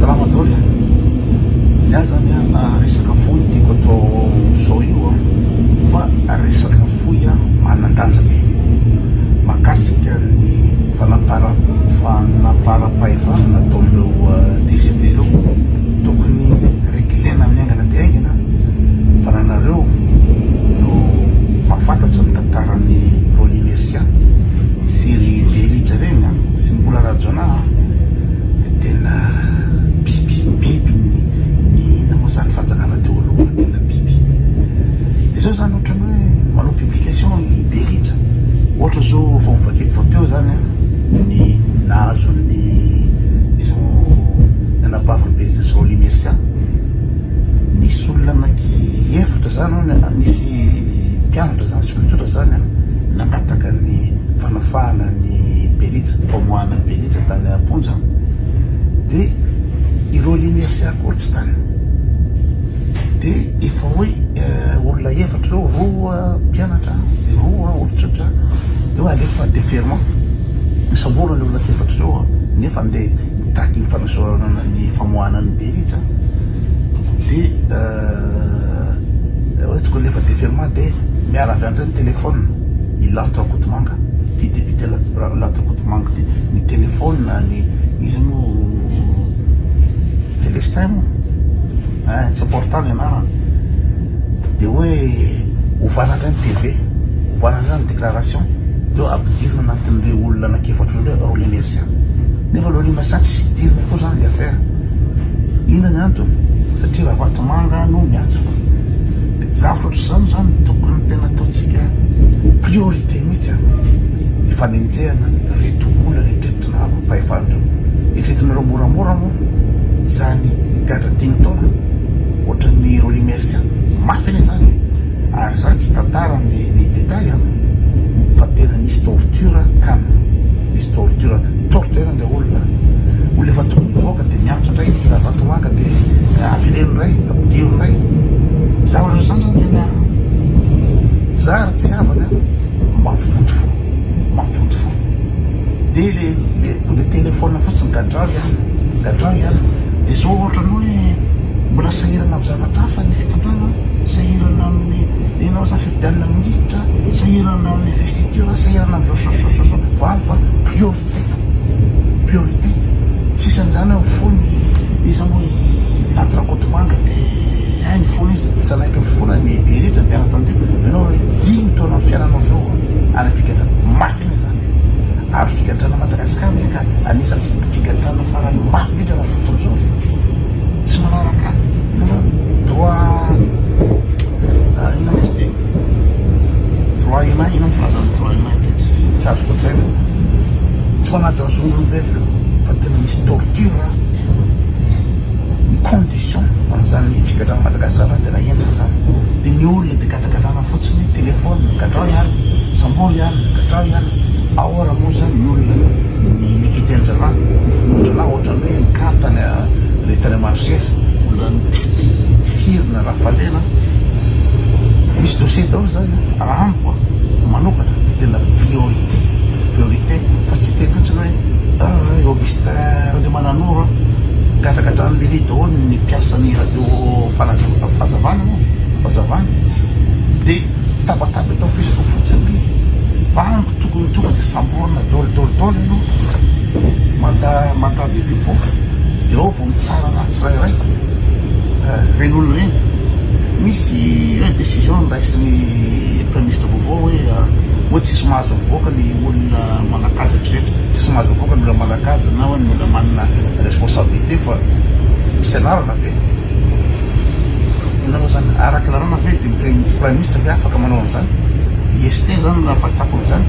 Salama daholo e! Ny ahy zany an, resaka fohy no tiako atao zao io an, fa resaka fohy an manan-danja be mahakasika ny fanampara fanamparam-pahefana nataon'ireo tgv ireo, tokony reglena amin'ny haingana dia haingana fa raha nareo no mahafantatra ny tantaran'i Rolly Mercia sy ry Berija ireny an, sy Mbola Rajaonah an, dia tena biby, biby ny ny inona moa zany fanjakana teo aloha tena biby. Dia zao zany ohatran'ny hoe manao publication i Berija, ohatra zao vao novakiko vao teo zany an, ny nahazo ny iza moa ny anabavin'i Berija sy Rolly Mercia, nisy olona anaky efatra zany hono, nisy mpianatra zany sy olon-tsotra zany an, nangataka ny fanafahana an'i Berija, famoahana an'i Berija tany am-ponja, dia i Rolly Mercia akory tsy tany, dia efa hoe olona efatra ireo, roa mpianatra, dia roa olon-tsotra, dia hoe alefa deferment, nosamborina ilay olona efatra ireo nefa andeha nitaky ny fanasoranana ny famoahana an'i Berija, dia hoe tokony alefa deferment dia miala avy any indray ny téléphone. I Lanto Rakotomanga, ty député Lanto Rakotomanga ty, ny téléphone ny iza moa Celestin moa hein, tsy important ny anarany, de hoe ovana indray ny PV, ovana indray ny déclaration, de hoe ampidirina anatin'ireo olona anankiefatra ireo Rolly Mercia, nefa Rolly Mercia tsisy idirana koa zany le affaire, inona ny antony? Satria Ravatomanga no miantso. Zavatra ohatr'izany zany no tokony tena ataontsika priorité mihitsy an, ny fanenjehana ireto olona eritreretina manam-pahefana ireo. Eritreretinareo moramora moa zany migadra dimy taona ohatran'ny Rolly Mercia, mafy anie zany e, ary za tsy tantara ny ny détail an, fa tena nisy torture tany, nisy torture, torture le olona, olona efa tokony hivoaka de miantso indray Ravatomanga de avereno indray, ampidiro indray. Zavatra ohatr'izany zany tena za ry tsy havana mampivonto fo, mampivonto fo. De le le le téléphone fotsiny gadrao ihany, gadrao ihany. De zao ohatran'ny hoe mbola sahirana amin'ny zavatra hafa ny fitondrana, sahirana amin'ny inona moa zany fifidianana minisitra, sahirana amin'ny investiture, sahirana amin'izao sao sao sao sao. Fa amiko an, priorité, priorité. Tsisy an'izany hoe fony iza moa i Lanto Rakotomanga de hay ny fony izy tsy nanaiky ny fona ny be rehetra niara tamindreo ianao hoe dimy taona amin'ny fiainanao zao any am-pigadrana mafy anie zany ary figadrana Madagasikara anie ka anisan'ny figadrana farany mafy indrindra raha fotoana zao tsy manaraka inona droit inona moa izy ty droit humain inona moa filazana droit humain ty tsy azoko an-tsaina tsy manaja ny zon'olombelona fa tena misy torture ny condition amin'izany figadrana Madagasikara zany tena henjana zany dia ny olona dia gadragadrana fotsiny téléphone gadrao ihany sambory ihany gadrao ihany ao ara moa zany ny olona ny nikiten-draharaha ny vonoin-draharaha ohatran'ny hoe ny cas tany le tany Mandroseza olona nitifirina rafalena misy dossier daholo zany raha amiko manokana dia tena priorité priorité fa tsy hiteny fotsiny hoe Augustin Randriamananoro a, gadragadran'i Lily daholo ny mpiasan'ny radio Fahazavana moa, Fahazavana, dia tabataba eto amin'ny Facebook fotsiny ilay izy, fa amiko tokony tonga dia samborina daholo daholo daholo aloha, mandat mandat de dépôt, dia ao vao mitsara anazy tsirairay ireny olona ireny, misy hoe décision noraisin'ny Praiminisitra vaovao hoe hoe tsisy mahazo mivoaka ny olona manan-kaja rehetra, tsisy mahazo mivoaka ny olona manan-kaja na hoe ny olona manana responsabilité fa misy anarana ve? Inona moa zany? Araka lalàna ve dia ny praiminisitra ve afaka manao an'izany? IST zany no fahitako an'izany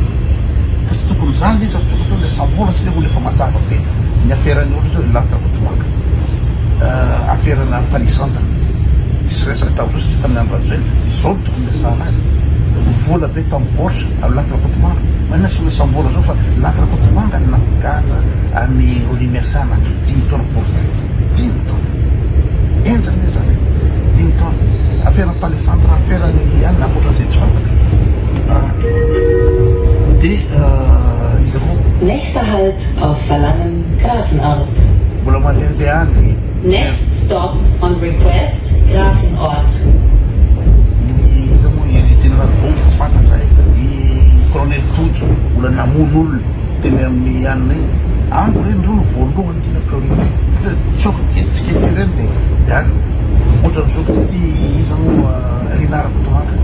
fa tsy tokony izany le izy fa tokony tonga dia samborina satria olona efa mazava be ny aferan'ny olona zao Lanto Rakotomanga aferana Palisanda tsisy resaka tamin'izao satria tamin'ny andro Rajoelina izao no tokony resahana azy vola be tamin'ny baoritra Ary Lanto Rakotomanga, manina sy Sambola zao fa Lanto Rakotomanga no nampigadra an'i Rolly Mercia nandritra ny dimy taona pauvre dimy taona henjana anie zany e dimy taona afera palais centre afera ny any ankoatran'izay tsy fantatro ah de iza koa Nächster Halt auf Verlangen Grafenort. Mbola mandehandeha any. Next stop on request, Grafenort. Ny iza moa i Jeneraly Bongo tsy fantatra aiza, i Colonel Tojo mbola namono olona teny amin'ny anona iny. Amiko ireny ireo no voalohany tena priorité satria tsoaka kely tsikelikely ireny dia dia any. Ohatran'ny zokiko ity iza moa Rinah Rakotomanga.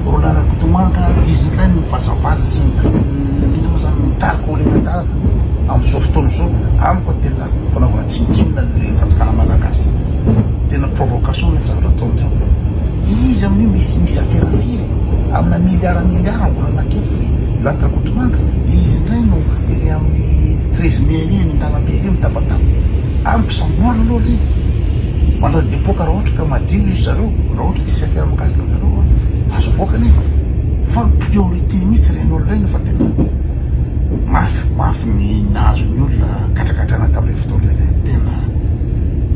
Rinah Rakotomanga izy indray no mivazavaza sy inona moa zany mitarika olona eny an-dalana amin'izao fotoana izao. Amiko tena fanaovana tsinontsinona ny fanjakana malagasy. Tena provocation ny zavatra ataondreo. Izy amin'io misy misy afera firy amina milliard milliard ny vola naketiny Lanto Rakotomanga. Izy indray no ery amin'ny 13 mai ery any an-dalambe ery mitabataba. Amiko samborina aloha ireny. Mandray depoka raha ohatra ka madio izy zareo, raha ohatra tsisy afera mikasika an'zareo azo avoaka anie. Fa priorité mihitsy ireny olona ireny fa tena mafy mafy ny nahazo ny olona gadragadrana tamin'ireny fotoana ireny. Tena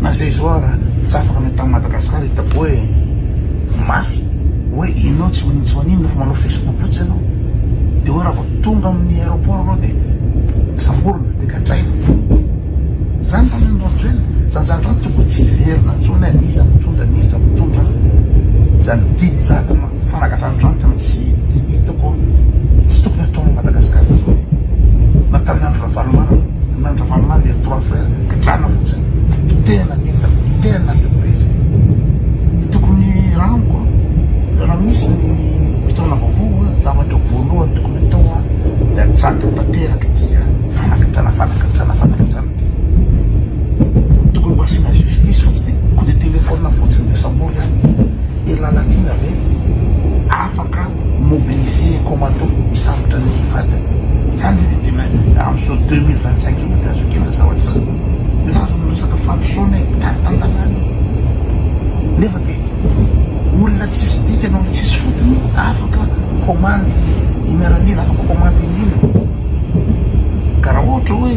na zay zao ara tsy afaka ny tany Madagascar hitako hoe mafy hoe enao tsy maninona tsy maninona fa manao Facebook fotsiny enao de hoe raha vao tonga amin'ny aéroport anao de samborina de gadraina. Zany tamin'ny andro Rajoelina, zany zavatra zany tokony tsy hiverina intsony hoe an'iza mitondra an'iza mitondra, zany didy jadona fanagadrana zany tena tsy tsy hitako tsy tokony hatao any Madagascar intsony, na tamin'ny andro Ravalomanana, tamin'ny andro Ravalomanana les trois frères gadrana fotsiny, potehina ny entana, potehina ny entreprise, tokony raha amiko raha misy ny fitondrana vaovao zavatra voalohany tokony atao dia ajanona tanteraka ity Fanakatrana fanakatrana fanakatrana ty. Tokony mba asiana justice fa tsy de coup de téléphone fotsiny de sambory any. I Lalatiana ve afaka mobiliser commando misambotra ny vadiny? Zany ve de tena amzao 2025 zao de azo ekena zavatra zany? Milaza ny resaka fandrosoana e, tany tan-dalàna io. Nefa de olona tsisy dikany, olona tsisy fotony afaka mi-commande ny miaramila, afaka mi-commande ny inona. Ka raha ohatra hoe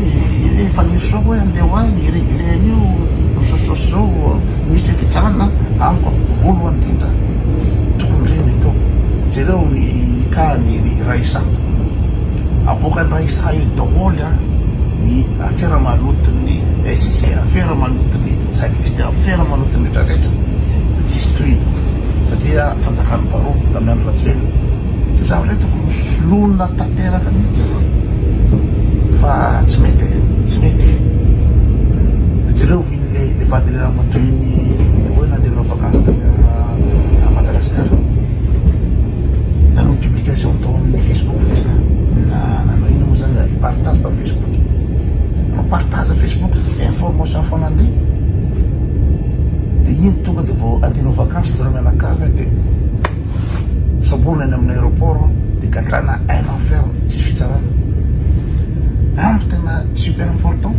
efa nirosoako hoe andeha ho any hi-regler an'io misaosaosy zao minisitry ny fitsarana amiko voalohany indrindra tokony ireny atao. Jereo ny cas ny Raissa. Avoakan'i Raissa eo daholo an ny afera maloton'ny SG, afera maloton'ny Ntsay Christian, afera maloton'ny rehetra rehetra dia tsisy tohiny satria fanjakan'ny baroa tamin'ny andro Rajoelina. Tsy zavatra hoe tokony ho soloina tanteraka mihitsy aloha fa tsy mety e, tsy mety e. Dia jereo iny le le vadin'ilay ramatoa iny le hoe nandeha nanao vakansy tany à Madagascar. Nanao publication tao amin'ny Facebook fotsiny na nanao inona moa zany partage tao Facebook. Nanao partage Facebook information efa nandeha. Dia iny tonga dia vao andeha hanao vakansy zareo mianakavy dia Samborina any amin'ny aéroport dia gadrana un an ferme, tsisy fitsarana. Amiko tena super important.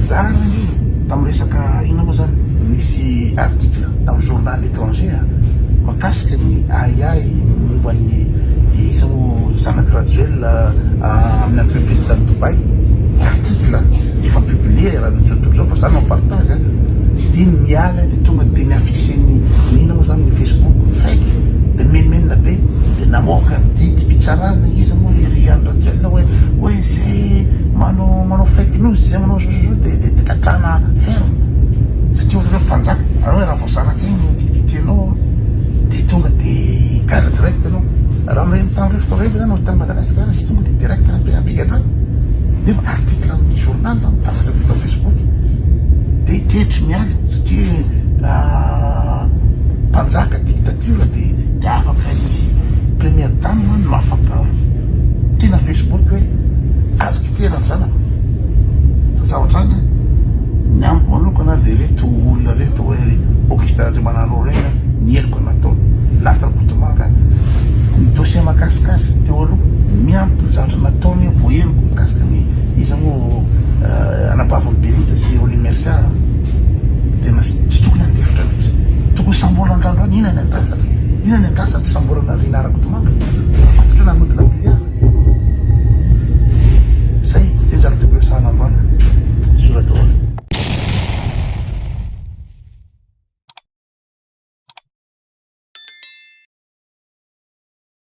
Za anie tamin'ny resaka inona moa zany, nisy article tamin'ny journal étranger mahakasika ny ahiahy momba ny iza moa zanak'i Rajoelina amin'ny entreprise tany Dubaï. Article efa publié eran'izao tontolo izao fa za mi-partage. Dia niala dia tonga dia ni-afficher ny inona moa zany ny Facebook fake dia nimenomenona be dia namoaka didim-pitsarana iza moa i ry Andry Rajoelina hoe hoe zay manao manao fake news zay manao zao zao zao dia dia gadrana ferme satria ohatra hoe mpanjaka raha hoe raha vao zanaka iny no dididitenao dia tonga dia gadra direct ianao raha amin'ireny tany ireny fotoana ireny zany tany Madagasikara tsy tonga dia direct ampigadrana nefa article amin'ny journal mitaratra be tao Facebook dia toetry miala satria mpanjaka dictature dia dia afaka izy première dame no afaka tena Facebook hoe azo kitihana ny zanako za zavatra any ny amiko manokana dia reto olona reto hoe ry Augustin Andriamananoro reny ny heloka nataony Lanto Rakotomanga ny dossier mahakasika azy teo aloha miampy ny zavatra nataony voaheloka mikasika ny iza moa anabavin'i Berija sy Rolly Mercia tena tsy tokony handefitra mihitsy. Tokony samborina androany inona ny andrasana? Inona ny andrasana tsy samborina Rinah Rakotomanga? Raha fantatra hoe nanodina